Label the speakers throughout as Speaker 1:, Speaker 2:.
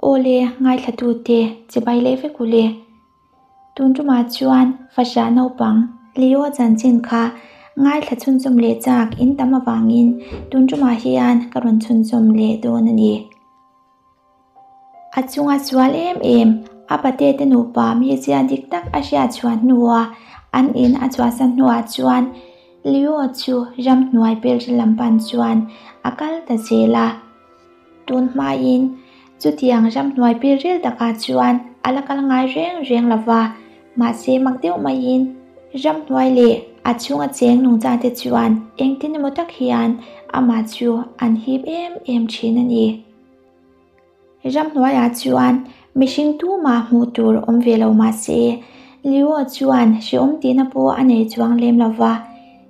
Speaker 1: Awle, ngaithlatute chibai leh vek ule. Tun tumah chuan fahrah naupang Leo chanchin kha ngaithla chhunzawm leh chak in tam avangin tun tumah hian ka rawn chhunzawm leh dawn a ni. A chunga sual em em, a pate te nupa mizia dik tak a hriat chhuah hnua an in a chhuahsan hnuah chuan Leo chu ramhnuai pelri lam pan chuan a kal ta zel a. Tun hmain chutiang ramhnuai pilril takah chuan a la kal ngai reng reng lo va, mahse mak deuh maiin ramhnuai leh a chhunga cheng nungcha te chuan engtin emaw tak hian amah chu an hip em em thin a ni. Ramhnuaiah chuan mihring tumah hmuh tur awm ve lo mahse Leo chuan hrehawm tihna pawh a nei chuang lem lo va,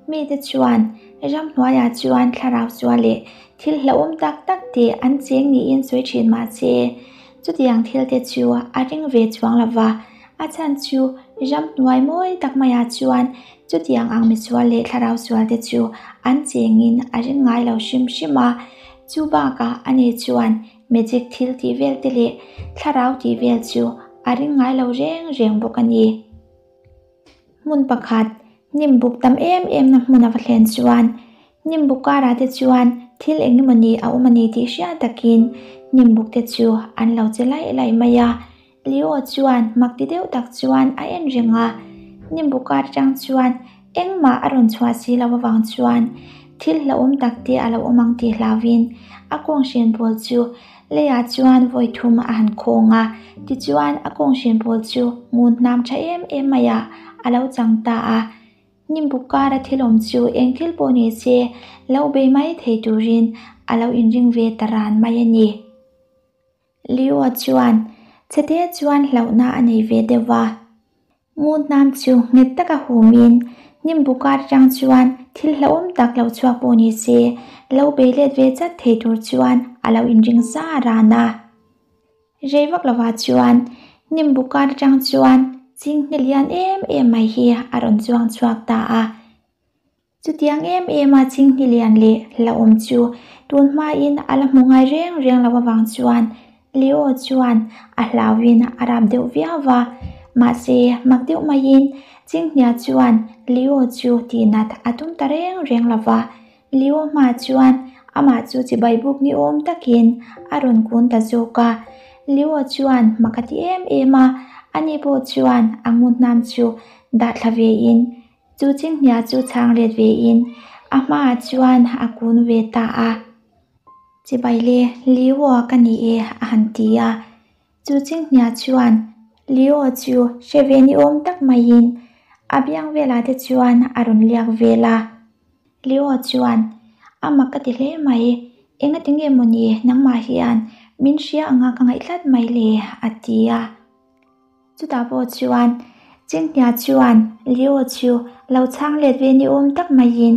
Speaker 1: mite chuan ramhnuaiah chuan thlarau chua leh thil hlauhawm tak tak te an cheng niin sawi thin mahse chutiang thil te chu a ring ve chuang lo va, a chhan chu ramhnuai mawi tak maiah chuan chutiang ang misual leh thlarau sual te chu an chengin a ring ngai lo hrim hrim a. Chu bakah ani chuan magic thil tih vel te leh thlarau tih vel chu a ring ngai lo reng reng bawk a ni. Hmun pakhat, hnim buk tam em em na hmun a va thlen chuan hnim buk karah te chuan thil eng emaw ni a awm a ni tih hriat takin hnim buk te chu an lo che laih laih mai a. Leo chuan mak ti deuh tak chuan a en reng a, hnim buk kar atang chuan Engmah a rawn chhuah si lo avang chuan thil hlauhawm tak te a lo awm ang tih hlauhin a kawnghren pawl chu leiah chuan vawi thum a han khawng a, tichuan a kawnghren pawl chu ngun hnam tha em em maiah a lo chang ta a. Hnimbuk kara thil awm chu eng thil pawh ni se lo bei mai thei turin a lo inring ve ta ran mai a ni. Leo chuan chhete chuan hlauhna a nei ve deuh a. Ngun hnam chu nghet taka humin hnim bukar atang chuan thil hlauhawm tak lo chhuak pawh ni se, lo bei let ve chat thei tur chuan a lo inring sa ran a. Rei vak lovah chuan hnim bukar atang chuan chinghne lian em em mai hi a rawn chuang chhuak ta a. Chutiang em em a chinghni lian leh hlauhawm chu tun hmain a la hmu ngai reng reng lo avang chuan Leo chuan a hlauhin a rap deuh viau va, mahse mak deuh maiin chinghnia chuan Leo chu tihnat a tum ta reng reng lo va, Leo hma chuan amah chu chibai buk ni awm takin a rawn kun ta zawk a, Leo chuan mak a ti em em a, ani pawh chuan a ngunhnam chu dah thla vein Chu chinghnia chu chhang let ve in a hmaah chuan a kun ve ta a. Chibai le, Leo ka ni e a han ti a. Chu chinghnia chuan Leo chu hre ve ni awm tak maiin a biang velah te chuan a rawn liak vel a. Leo chuan, A mak ka ti hle mai, engati nge mawni nangmah hian min hria anga ka ngaih tlat mai le a ti a. Chutah pawh chuan Chinghnia chuan Leo chu lo chhang let ve ni awm tak maiin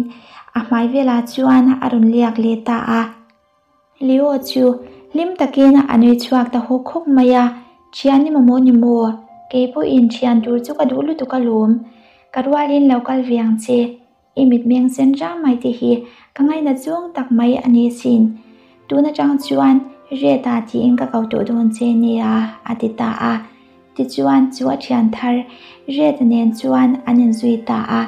Speaker 1: a hmai velah chuan a rawn liak leh ta a. Leo chu hlim takin a nui chhuak ta hawk hawk mai a, Thian ni maw maw ni maw? Kei pawhin thian tur chu ka duh lutuk alawm. Ka rualin lo kal ve ang che. I mitmeng sen rang mai te hi ka ngaina chuang tak mai a ni sin. Tun atang chuan Red-a tiin ka ko tawh dawn che nia a ti ta a. Tichuan chu a thian thar Red-a nen chuan an inzui ta a.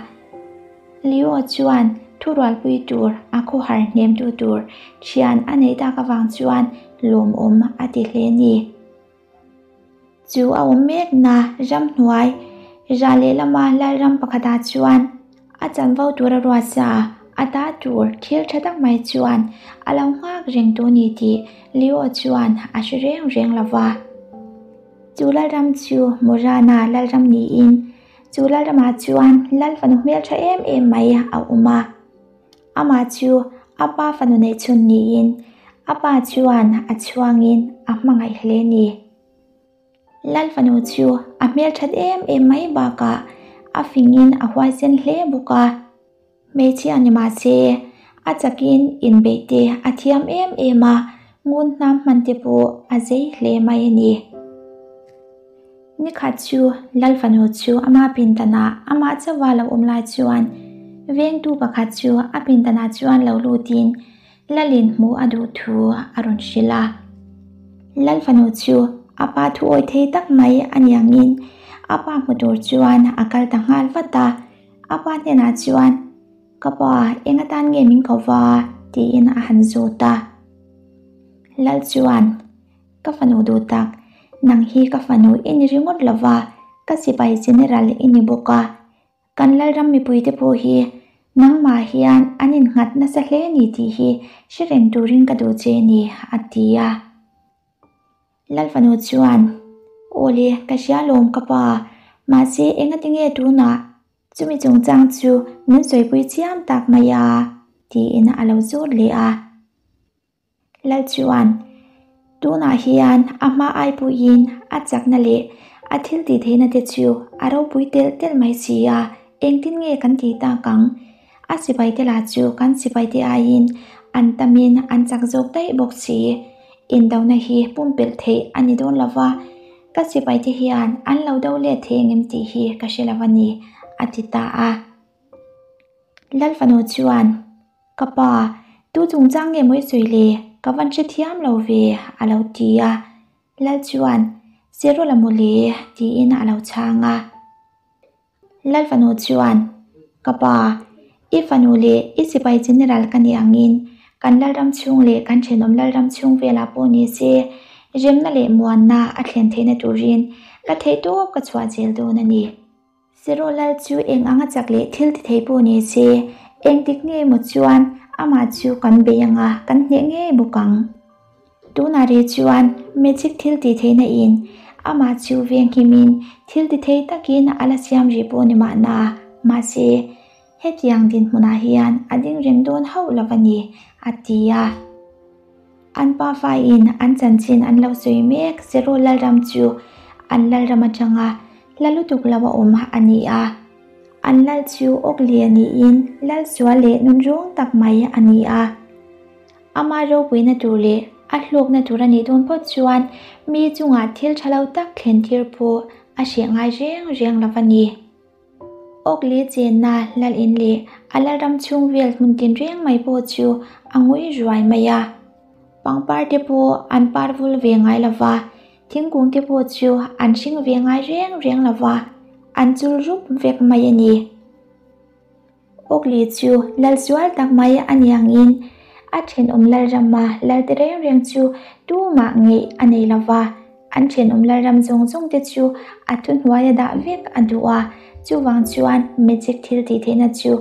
Speaker 1: Leo chuan thurualpui tur a khawhar hnemtu tur thian a neih tak avang chuan lawmawm a ti hle ni. Chu a awm mek na ramhnuai ra lehlama Lalram pakhatah chuan a chanvo tura ruatsa a ta tur thil tha tak mai chuan a lo nghak reng tu ni tih Leo chuan a hre reng reng lo va. Chu Lalram chu Murana Lalram niin chu Lalramah chuan Lal fanu hmeltha em em mai a awm a. Amah chu a pa fanu neihchhun niin a pa chuan a chhuangin a hmangaih hle ni. Lal fanu chu a hmelthat em em mai bakah a fingin a huaisen hle bawk a. Hmeichhia ni mah se a chakin inbeih te a thiam em em a, ngun hnam hman te pawh a zei hle mai a ni. Nikhat chu Lal fanu chu ama pindanah amah chauha lo awm lai chuan vengtu pakhat chu a pindanah chuan lo lutin Lalin hmuh a duh thu a rawn hrilh a. Lal fanu chu a pa thu awi thei tak mai a ni angin a pa hmu tur chuan a kal ta nghal vat a. A pa hnenah chuan, Ka pa, eng atan nge min ko va? tiin a han zawt a. Lal chuan, Ka fanu duh tak, nang hi ka fanu i ni ringawt lo va, ka sipai general i ni bawk a. Kan Lalram mipuite pawh hi nangmah hian an innghat nasa hle ni tih hi hre reng turin ka duh che ni, a ti a. Lalfanu chuan, Aw le, ka hria lawm ka pa, mahse engati nge tunah chumi chungchang chu min sawipui chiam tak mai a? tiin a lo zawt leh a. Lal chuan, Tunah hian a hma ai pawhin a chakna leh a thil tih theihna te chu a ropui telh telh mai si a, engtin nge kan tih tak ang? A sipai te lah chu kan sipai te aiin an tamin an chak zawk daih bawk si. Indona hi pumpelh theih a ni dawn lo va, ka sipai te hian an lo do let thei engem tih hi ka hre lo a ni, a ti ta a. Lal fanu chuan, Ka pa, tu chungchang nge maw i sawi le? Ka van hrethiam lo ve, a lo ti a. Lal chuan, Serawla maw le? tiin a lo chhang a. Lal fanu chuan, Ka pa, i fanu leh i sipai general ka nih angin kan lalram chhung leh kan thenawm lalram chhung velah pawh ni se, remna leh muanna a thlen theihna turin ka theihtawp ka chhuah zel dawn a ni. Sero lal chu eng anga chak leh thil ti thei pawh ni se, engtik nge maw chuan amah chu kan bei anga kan hneh ngei bawk ang. Tunah rih chuan magic thil tih theihna in amah chu venghimin thil ti thei takin a la siam rih pawh ni mahna, mahse hetiang dinhmunah hian a ding reng dawn hauh lo a ni, a ti a. An pafa in an chanchin an lo sawi mek Sero Lalram chu an Lalram atanga hla lutuk lo a awm a ni a. An lal chu Awklia niin lal sual leh nunrawng tak mai a ni a. Ama ropuina tur leh a hlawkna tur a nih dawn phawt chuan mi chungah thil tha lo tak thlen tir pawh a hreh ngai reng reng lo a ni. Awkli chenna lal in leh a lalram chhung vel hmun tin reng mai pawh chu a ngui ruai mai a. Pangpar te pawh an par vul ve ngai lo va, thingkung te pawh chu an hring ve ngai reng reng lo va, an chul rup vek mai a ni. Awkli chu lal sual tak mai a ni angin a thenawm lalrama lal te reng reng chu tumah ngeih a nei lo va, an thenawm lalram zawng zawng te chu a thuhnuaia dah vek a duh a, chuvang chuan magic thil tih theihna chu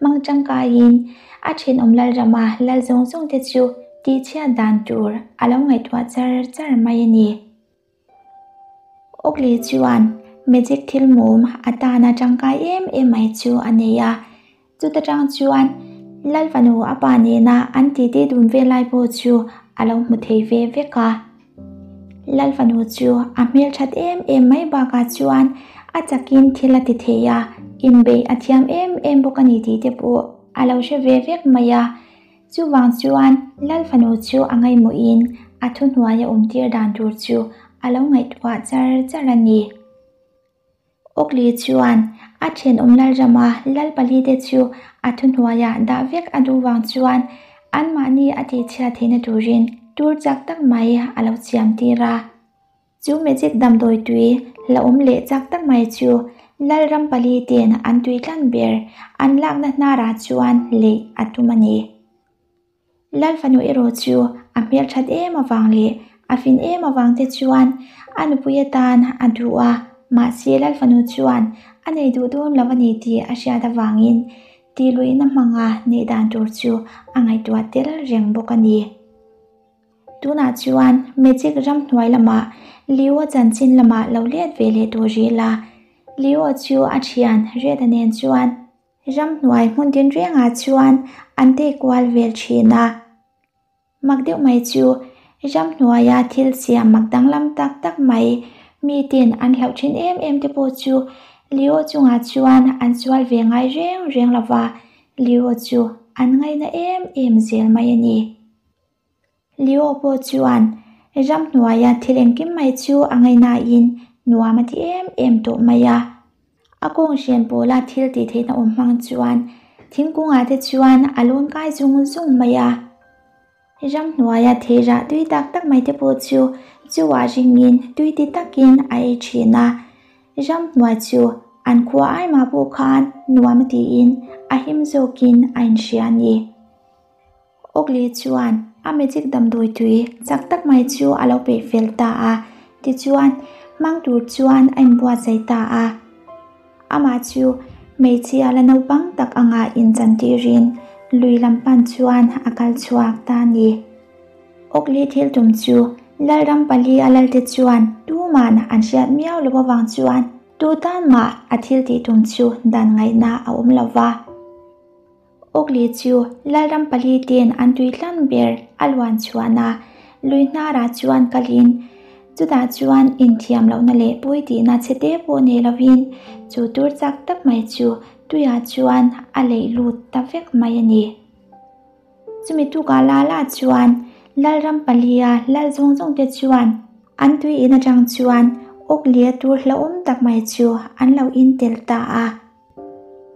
Speaker 1: hmang tangkaiin a thenawm lalrama lal zawng zawng te chu tihchhiat dan tur a lo ngaihtuah char char mai a ni. Oakley chuan magic thil mum atana tangkai em em mai chu a nei a, chuta tang chuan Lal fanu a pa nena an titi dun ve lai pawh chu a lo hmu thei ve vek a. Lal fanu chu a hmelthat em em mai bakah chuan a chakin thil a ti thei a, inbeih a thiam em em bawk a ni tih te pawh a lo hre ve vek mai a. Chuvang chuan Lal fanu chu a ngaihmawhin a thuhnuai a awmtir dan tur chu a lo ngaihtuah char char a ni. Oakley chuan a thenawm Lalrama Lal palite chu a thuhnuaiah dah vek a duh vang chuan anmahni a tihchhiat theihna turin tur chak tak mai a lo siamtir a. Chu magic damdawi tui la awm leh chak tak mai chu Lalram pali ten an tui tlan ber an lakna hnarah chuan leih a tum a ni. Lal fanu erawh chu a hmelthat em avang leh a fin em avang te chuan a nupui atan a duh a, mahse Lal fanu chuan a nei duh dawn lo a ni tih a hriat avangin tihluihna hmanga neih dan tur chu a ngaihtuah tel reng bawk a ni. Tunah chuan Magic ramhnuai lamah Leo chanchin lamah lo let ve leh tur ril a, Leo chu a thian Red-a nen chuan ramhnuai hmun tinrengah chuan an tei kual vel thin a. Mak deuh mai chu ramhnuaia thil siam mak danglam tak tak mai miten an hlauh thin em em te pawh chu Leo chungah chuan an sual ve ngai reng reng lova, Leo chu an ngaina em em zel mai a ni. Leo pawh chuan ramhnuaia thil engkim mai chu a ngaihnain nuam a ti em em tawh mai a. A kawng hrian pawla thil tih theihna awm hmang chuan thingkungah te chuan a lawn kai zung zung mai a. Ramhnuaia thei rah tui tak tak mai te pawh chu Chaw-ah ringin tui ti takin a ei thin a, ramhnuai chu an khua ai mah pawh khan nuam a tiin a him zawkin a inhria a ni. Oakley chuan a magic damdawi tui chak tak mai chu a lo peih fel ta a, tichuan hmang tur chuan a inbuatsaih ta a. Amah chu hmeichhia la naupang tak anga inchantirin lui lam pan chuan a kal chhuak ta a ni. Oakley thil tum chu Lalram pali a lalte chuan tuman an hriat miau lo avang chuan tu tan mah a thil tih tum chu dan ngaihna a awm lo va. Oakley chu Lalram pali ten an tui tlan ber a luan chhuahna lui hnarah chuan kalin chutah chuan inthiam lohna leh pawi tihna chhe te pawh nei lovin chu tur chak tak mai chu tuiah chuan a leih lut ta vek mai a ni. Chumi tukah la la chuan Lalram palia lal zawng zawng te chuan an tui in atang chuan Oakley a tur hlauhawm tak mai chu an lo in tel ta a.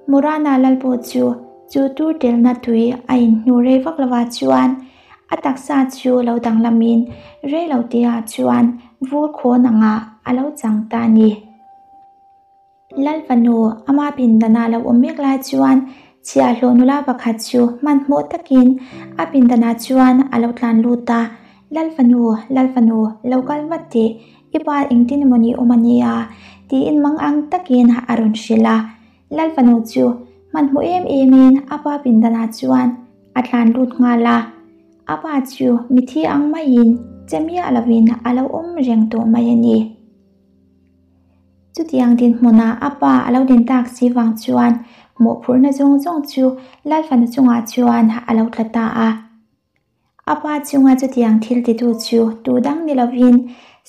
Speaker 1: Murana lal pawh chu chu tur telna tui a in hnu rei vak lovah chuan a taksa chu lo danglamin rei lo tihah chuan vur khawn angah a lo chang ta a ni. Lal fanu ama pindana lo awm mek lai chuan chhiahhlawh nula pakhat chu hmanhmawh takin a pindana chuan a lo tlan lut a, Lal fanu, Lal fanu, lo kal vat teh, i pa engtin emaw ni awm a nia, tiin mang ang takin a rawn hrilh a. Lal fanu chu hmanhmawh em emin a pa pindana chuan a tlan lut nghal a, a pa chu mithi ang maiin che miah lovin a lo awm reng tawh mai a ni. Chutiang dinhmunah a pa a lo din tak si vang chuan mawhphurhna zawng zawng chu Lalfanu chungah chuan a lo tla ta a. A pa chunga chutiang thil titu chu tu dang ni lovin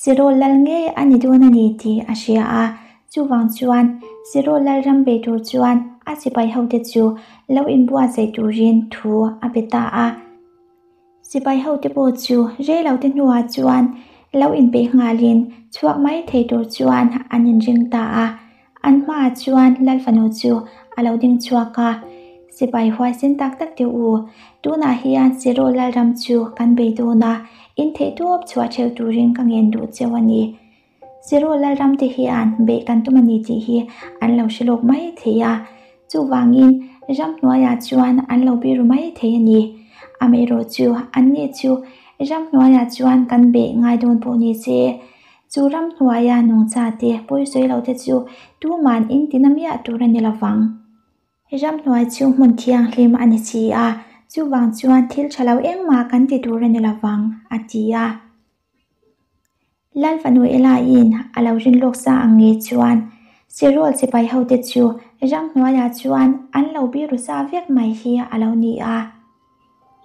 Speaker 1: Sirawl lal ngei a ni dawn a ni tih a hria a, chuvang chuan Sirawl lal ram bei tur chuan a sipai hote chu lo inbuatsaih turin thu a pe ta a. Sipai hote pawh chu reilote hnuah chuan lo inpeih nghalin chhuak mai thei tur chuan an inring ta a. An hmaah chuan Lal fanu chu a lo ding chhuak a, Sipai huaisen tak tak teh u, tunah hian Siraw Lalram chu kan bei dawn a, in theihtawp chhuah theuh turin ka ngen duh cheu a ni. Siraw Lalram te hian beih kan tum a ni tih hi an lo hre lawk mai thei a, chuvangin ramhnuaiah chuan an lo biru mai thei a ni. Amaherawhchu anni chu ramhnuaiah chuan kan beih ngai dawn pawh ni se, chu ramhnuaia nungcha te pawisawi lo te chu tuman in tina miah tur a ni lo vang. Ramhnuai chu hmun thianghlim a ni si a, chuvang chuan thil tha lo engmah kan ti tur a ni lo vang, a ti a. Lal fanu Elaiin a lo rin lawk sa ang nge chuan Sirawl sipai hote chu ramhnuaiah chuan an lo biru sa vek mai hi a lo ni a.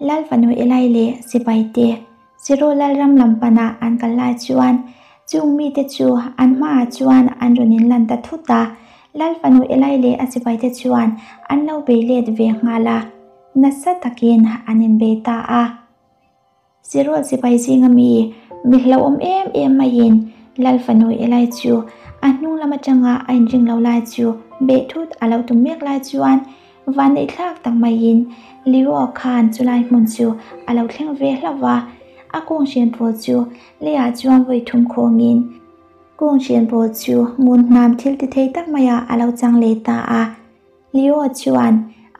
Speaker 1: Lal fanu Elai leh sipaite Sirawl lalram lam pana an kal lai chuan chung mite chu an hmaah chuan an rawn inlan ta thut a. Lal fanu Elai leh a sipaite chuan an lo bei let ve nghal a, nasa takin an inbei ta a. Sirawl sipai zinga mi mi hlauhawm em em maiin Lal fanu Elai chu a hnung lam atanga a inring lo lai chu beh thut a lo tum mek lai chuan vanneih thlak tak maiin Leo khan chulai hmun chu a lo thleng ve hlauh va, a kawng hrian pawl chu leiah chuan vawi thum khawngin kawng hrian pawl chu ngun hnam thil ti thei tak maiah a lo chang leh ta a. Leo chuan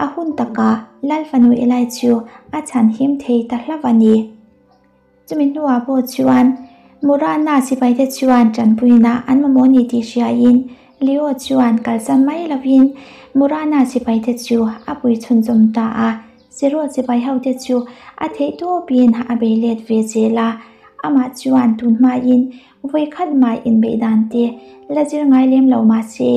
Speaker 1: a hun takah Lal fanu Elai chu a chhan him thei ta hlauh a ni. Chumi hnuah pawh chuan Murana sipaite chuan tanpuina an mamawh ni tih hriain Leo chuan kalsan mai lovin Murana sipaite chu a pui chhunzawm ta a. Sirawl sipai hote chu a theih tawpin a bei let ve zel a, amah chuan tun hmain Vawi khat mah inbeih dan te la zir ngai lem lo mah se,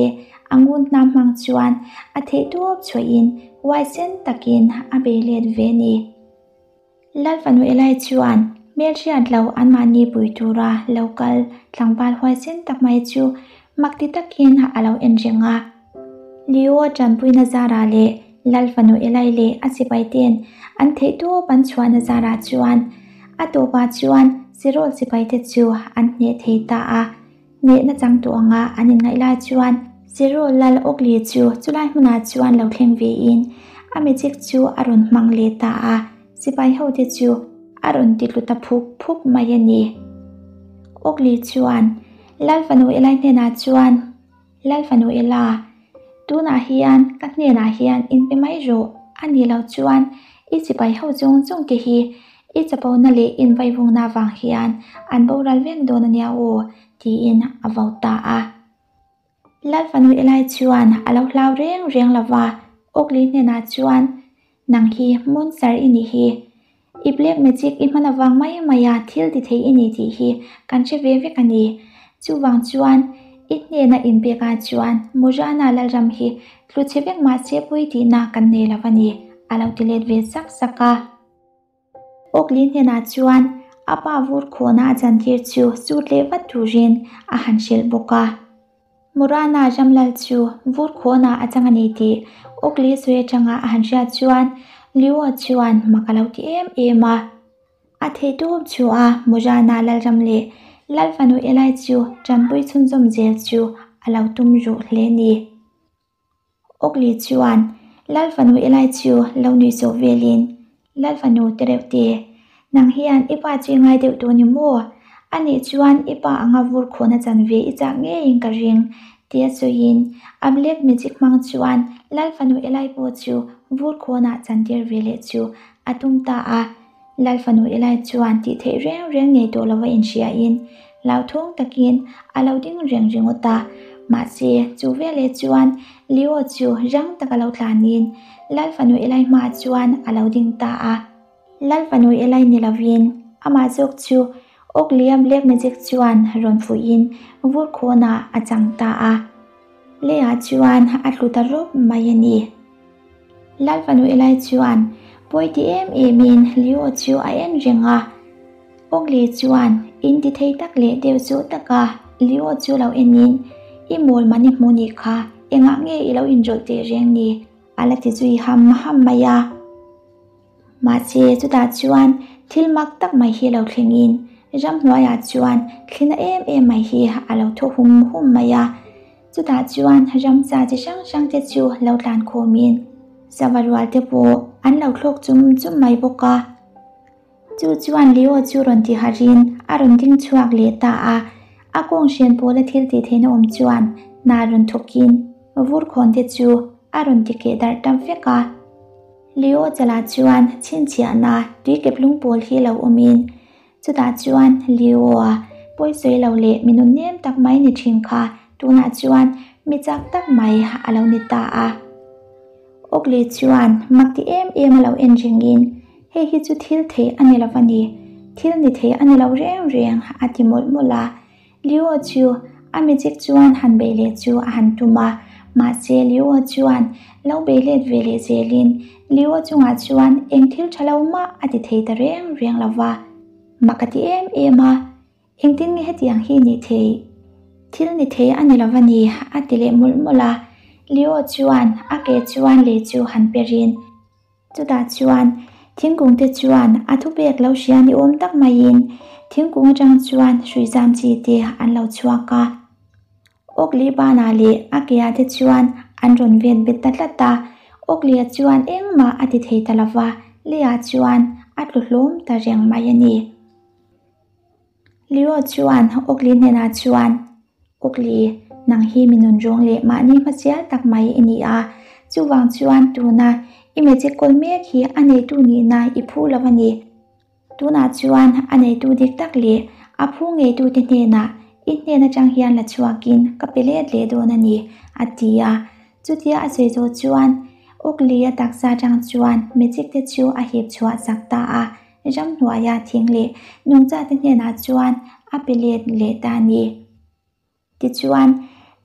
Speaker 1: a ngun hnam hmang chuan a theih tawp chhuahin huaisen takin a bei let ve ni. Lal fanu Elai chuan hmelhriat lo anmahni pui tura lo kal tlangval huaisen tak mai chu mak ti takin a lo en reng a. Leo tanpuina zarah leh Lal fanu Elai leh a sipai ten an theih tawp an chhuahna zarah chuan a tawpah chuan Sirawl sipai te chu an hneh thei ta a. Hnehna chang tawh anga an inngaih lai chuan Sirawl Lal Awkli chu chulai hmunah chuan lo thleng vein a magic chu a rawn hmang leh ta a, sipai hote chu a rawn ti tlu ta phuk phuk mai a ni. Oakley chuan Lal Fanu Elai hnenah chuan, Lal Fanu Ela, tunah hian ka hnenah hian inpe mai rawh, a nih loh chuan i chipai ho zawng zawng te hi i chapona leh invaivungna avang hian an boral vek dawn a nia aw, tiin a vo ta a. Lal Fanu Elai chuan a lo hlau reng reng lo va, Oakley hnenah chuan, Nang hi monster i nih hi. I black magic i hman avang mai mai a thil ti thei i ni tih hi kan hre ve vek a ni. Chuvang chuan i hnena inpek ah chuan Murana Lalram hi tlu chhe vek mahse pui tihna kan nei lo a ni, a lo ti let ve sak sak a. Oakley hnenah chuan a pa vur khawhna a chantir chu sut leh vat turin a han hrilh bawk a. Murana Ramlal chu vur khawna a chang a ni tih Oakley sawi atanga a han hriat chuan Leo chuan mak a lo ti em em a. A theihtawp chu a Murana Lalram leh Lal fanu Eli chu tanpui chhunzawm zel chu a lo tum ruh hle ni. Oakley chuan Lal fanu Eli chu lo nuih zawh velin, Lal fanu te reuh te, nang hian i pa chu i ngai deuh tawh ni maw? A nih chuan i pa anga vur khawhna chanve i chak ngeiin ka ring, tia sawiin a black magic hmang chuan Lal fanu Eli pawh chu vur khawnah chantir ve leh chu a tum ta a. Lal fanu Eli chuan tih theih reng reng nei tawh lova inhriain hlauthawng takin a lo ding reng ringawt a. Mahse, chu veleh chuan Leo chu rang taka lo tlanin Lal fanu Eli hmaah chuan a lo ding ta a. Lal fanu Eli ni lovin amah zawk chu Oakleya Black Magic chuan rawn fuihin vur khawnah a chang ta a. Leiah chuan a tlu ta rawp mai a ni. Lal fanu Eli chuan pawi ti em emin Leo chu a en reng a. Oakley chuan in ti thei tak leh deuh chu taka Leo chu lo enin, I mawl man i hmu nih kha, engah nge i lo inrawlh teh reng ni? a la ti zui ham ham mai a. Mahse chutah chuan thil mak tak mai hi lo thlengin ramhnuaiah chuan thlina em em mai hi a lo thaw hum hum mai a. Chutah chuan ramsa chi hrang hrang te chu lo tlan khawmin sava rual te pawh an lo thlawk chum chum mai bawk a. Chu chuan Leo chu rawn ti harin a rawn ding chhuak leh ta a, a kawng hrian pawla thil tih theihna awm chuan hna rawn thawkin vur khawn te chu a rawn ti keh darh ta vek a. Leo chalah chuan chhinchhiahna tuikep lungpawl hi lo awmin Chutah chuan Leo-a pawisawi lo leh mi nun nem tak mai ni thin kha tunah chuan mi chak tak mai a lo ni ta a. Oakley chuan mak ti em em a lo en ringin, Hei hi chu thil theih a ni lo va ni, thil ni thei a ni lo reng reng a ti mawlh mawlh a. Leo chu a magic chuan han beih leh chu a han tum a, mahse Leo chuan lo beih let ve leh zelin Leo chungah chuan eng thil tha lo mah a ti thei ta reng reng lo va. Mak a ti em em a, engtin nge hetiang hi ni thei? Thil ni thei a ni lo va ni a ti leh mawlh mawlh a. Leo chuan a ke chuan lei chu han perin. Chutah chuan thingkung te chuan a thupek lo hria ni awm tak maiin thingkung atang chuan hrui zam chi te an lo chhuak a. Oakley banah leh a keah te chuan an rawn vet bet ta tlat a, Oakley-a chuan engmah a ti thei ta lova, leiah chuan a tlu hlawm ta reng mai a ni. Leo chuan Oakley hnenah chuan, Oakley, nang hi mi nun rawng leh mahni hmasial tak mai i ni a, chuvang chuan tuna i magic kawl mek hi a neitu nihna i phu lo a ni. Tunah chuan a neitu dik tak leh a phu ngeitute hnenah i hnen atang hian la chhuakin ka pe let leh dawn a ni, a ti a. Chutia a sawi zawh chuan Oakley-a taksa atang chuan magic te chu a hip chhuah sak ta a. Ramhnuaia thing leh nungchate hnenah chuan a pe let leh ta a ni. Tichuan,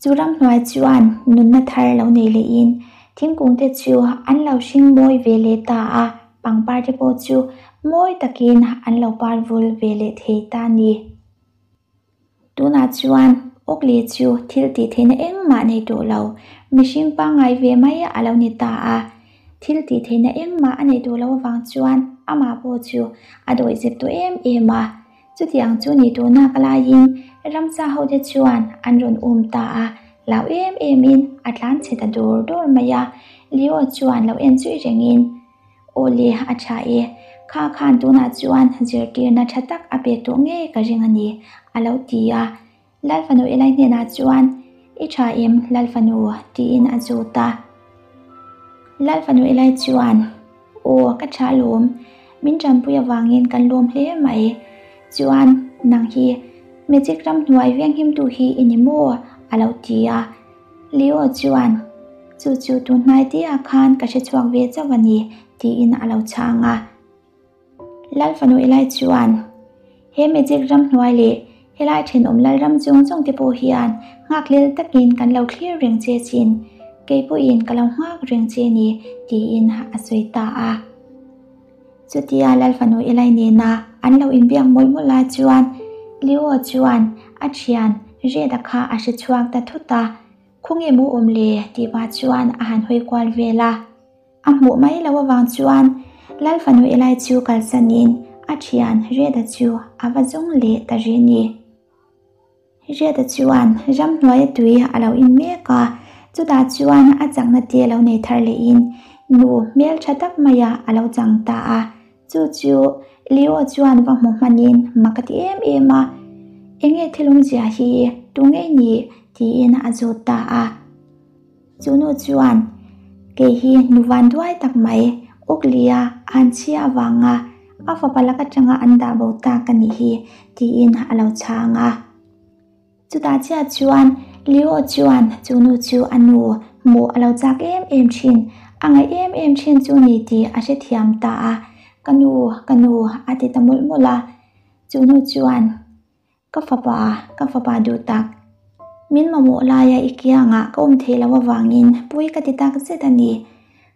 Speaker 1: chu ramhnuai chuan nunna thar lo nei lehin thingkungte chu an lo hring mawi ve leh ta a, pangpar te pawh chu mawi takin an lo par vul ve leh thei ta a ni. Tunah chuan Oakley chu thil tih theihna engmah nei tawh lo, mihring pangngai ve mai a lo ni ta a. Thil tih theihna engmah a nei tawh lo avang chuan amah pawh chu a dawihzep tawh em em a. Chutiang chu ni tawhna ka laiin ramsa hote chuan an rawn um ta a, hlau em emin a tlan chhe ta dawr dawr mai a. Leo chuan lo en zui rengin, Aw le, a tha e. Kha khan tunah chuan zirtirna tha tak a pek tawh ngei ka ring a ni, a lo ti a. Lalfanu Elai hnenah chuan, I tha em, Lalfanu? tiin a zawt a. Lalfanu Elai chuan, Aw, ka tha alawm. Min tanpui avangin kan lawm hle mai. Chuan, nang hi Magic ramhnuai venghimtu hi i ni maw? a lo ti a. Leo chuan, Chu chu tun hnai te ah khan ka hre chhuak ve chauh a ni, tiin a lo chhang a. Lal fanu Elai chuan, He magic ramhnuai leh helai thenawm lal ram zawng zawng te pawh hian nghakhlel takin kan lo thlir reng che chin, kei pawhin ka lo nghak reng che ni, tiin a sawi ta a. Chutia Lal fanu Elai nena an lo inbiak mawlh mawlh lai chuan Leo chuan a thian Red-a kha a hre chhuak ta thut a, Khawnge mu awm le? tih pah chuan a han hawi kual vel a. A hmuh mai loh avang chuan Lal fanu Elai chu kalsanin a thian Red-a chu a va zawng leh ta rih a ni. Riata chuan ramhnuaia tui a lo in mek a, chutah chuan a chakna te lo nei thar lehin nu hmeltha tak maia a lo chang ta a. Chu chu Leo chuan va hmu hmanin mak a ti em em a, Enge thilawmzia hi tu ngei ni? tiin a zawt ta a. Chu nu chuan, Kei hi nu van duai tak mai, Uklia an chhia avanga a fapa lak atanga an dah bo ta ka nih hi, tiin a lo chhang a. Chutah chiah chuan Leo chuan chu nu chu a nu hmuh a lo chak em em thin, a ngaih em em thin chu ni tih a hrethiam ta a, Ka nu, ka nu, a ti ta mawlh mawlh a. Chu nu chuan, Ka fapa, ka fapa duh tak. Min mamawh laia i kiangah ka awm theih loh avangin pui ka ti tak zet a ni.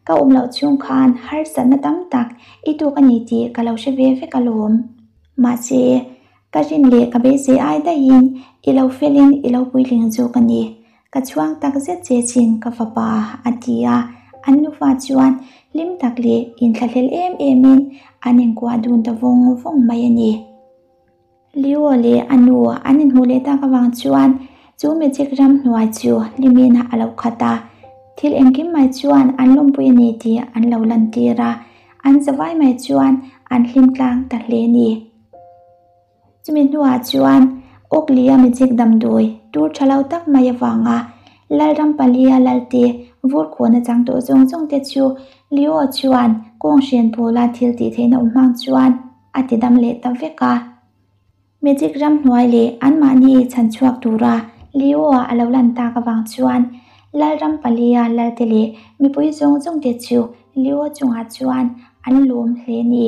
Speaker 1: Ka awm loh chhung khan harsatna tam tak i tuk a ni tih ka lo hre ve vek alawm. Mahse, ka rin leh ka beisei ai daihin i lo felin i lo puitling zawk a ni. Ka chhuang tak zet che chin ka fapa, a ti a. An nufa chuan hlim tak leh inthlahlel em emin an inkuah dun ta vawng vawng mai a ni. Leo leh a nu an inhmuh leh tak avang chuan chu magic ram hnuai chu hlimin a lo khat a, thil engkim mai chuan an lawmpui a ni tih an lo lantir a, an zavai mai chuan an hlim tlang ta hle a ni. Chumi hnuah chuan Oakley-a magic damdawi tur tha lo tak mai avanga Lalram palia Lalte vur khawn a chang tawh zawng zawng te chu Leo chuan kawng hrian pawla thil tih theihna awm hmang chuan a ti dam leh ta vek a. Magic ramhnuai leh anmahni chhan chhuak tura Leo-a a lo lan tak avang chuan Lalram palia Lalte leh mipui zawng zawngte chu Leo chungah chuan an lawm hle ni.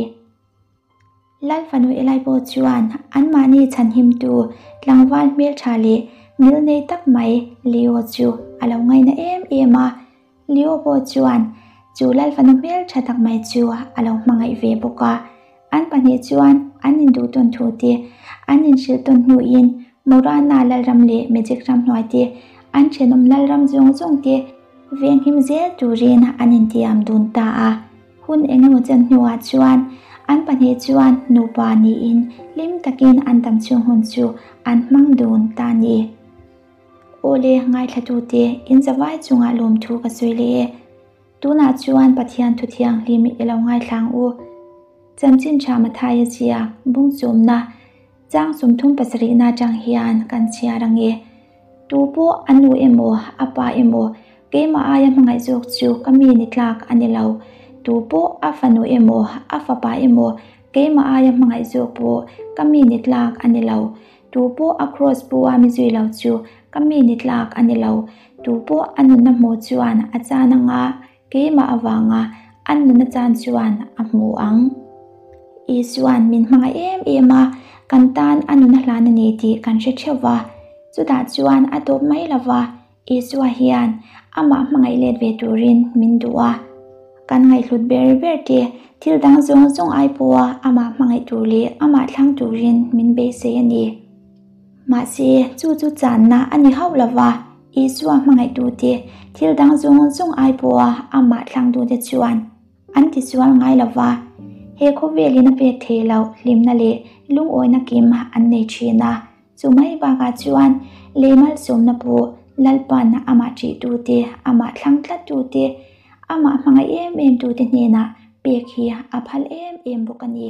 Speaker 1: Lal fanu Elai pawh chuan anmahni chhanhimtu tlangval hmeltha leh ngilnei tak mai Leo chu a lo ngaina em em a. Leo pawh chuan chu Lalfanu hmel tha tak mai chu a lo hmangaih ve bawk a. An pahnih chuan an induh tawn thu te an inhrilh tawn hnuin Morana Lalram leh Magic ramhnuai te an thenawm Lalram zawng zawng te venghim zel turin an intiam dun ta a. Hun engemaw chen hnuah chuan an pahnih chuan nupa niin hlim takin an damchhung hun chu an hmang dun ta a ni. Awle, ngaithlatute, in zavai chungah lawmthu ka sawi leh e. Tunah chuan Pathian thu thianghlim i lo ngaithlang u. Chanchin tha Mathaia ziak bung chawmna chang 37 na atang hian kan chhiar ang e. Tu pawh a nu emaw, a pa emaw, keimah aia hmangaih zawk chu ka mi ni tlak a ni lo. Tu pawh a fanu emaw, a fapa emaw, keimah aia hmangaih zawk pawh ka mi ni tlak a ni lo. Tu pawh a kraws pu a mi zui lo chu ka mi ni tlak a ni lo. Tu pawh a nunna hmuh chuan a chan anga keimah avanga a nunna chan chuan a hmu ang. Isuan min hmangaih em em a, kan tan a nunna hlan a ni tih kan hre theuh va. Chutah chuan a tawp mai lo va, Isua hian amah hmangaih let ve turin min duh a. Kan ngaihhlut ber ber te thil dang zawng zawng ai pawha amah hmangaih tur leh amah thlang turin min beisei a ni. Mahse, chu chu channa a ni hauh lo va, Isua hmangaihtute thil dang zawng zawng ai pawha amah thlangtute chuan an tisual ngai lo va, he khawvelin a pek theih loh hlimna leh lungawina kim an nei thin a. Chu mai bakah chuan lei malsawmna pawh Lalpan amah ṭihtute, amah thlang tlattute, amah hmangaih em em tute hnenah pek hi a phal em em bawk a ni.